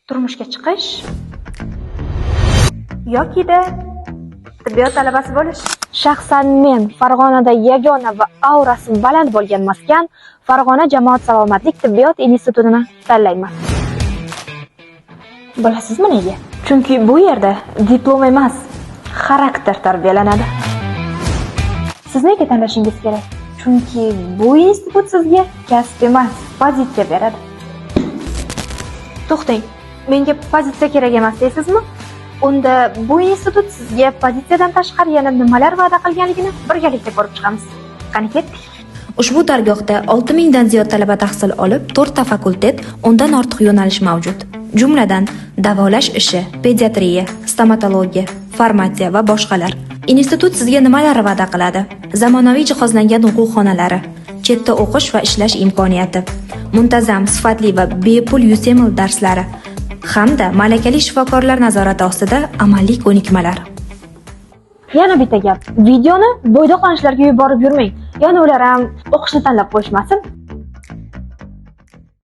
Turmushga chiqish yokida tibbiyot talabasi bo'lish. Shaxsan men Farg'onada yagona va aurasi baland bo'lgan maskan Farg'ona jamoat salomatlik tibbiyot institutini tanlayman. Bilasizmi nega? Chunki bu yerda diplom emas, xarakter tarbiyalanadi. Siz nega tanlashingiz kerak? Chunki bu institut sizga kasb emas, pozitsiya beradi. To'xtang, menga pozitsiya kerak emas deysizmi? Unda bu institut sizga pozitsiyadan tashqari yana nimalar va'da qilganligini birgalikda ko'rib chiqamiz. Qani, ketdik. Ushbu dargohda 6000 dan ziyod talaba tahsil olib, to'rtta fakultet, 10 dan ortiq yo'nalish mavjud. Jumladan, davolash ishi, pediatriya, stomatologiya, farmatsiya va boshqalar. Institut sizga nimalar va'da qiladi? Zamonaviy jihozlangan o'quv xonalari, chetda o'qish va ishlash imkoniyati, muntazam, sifatli va bepul USMLE darslari hamda malakali shifokorlar nazorati ostida amaliy ko'nikmalar. Yana bitta gap. Videoni bo'ydoq tanishlarga yuborib yurmang. Yana ular ham o'qishni tanlab qo'yishmasin.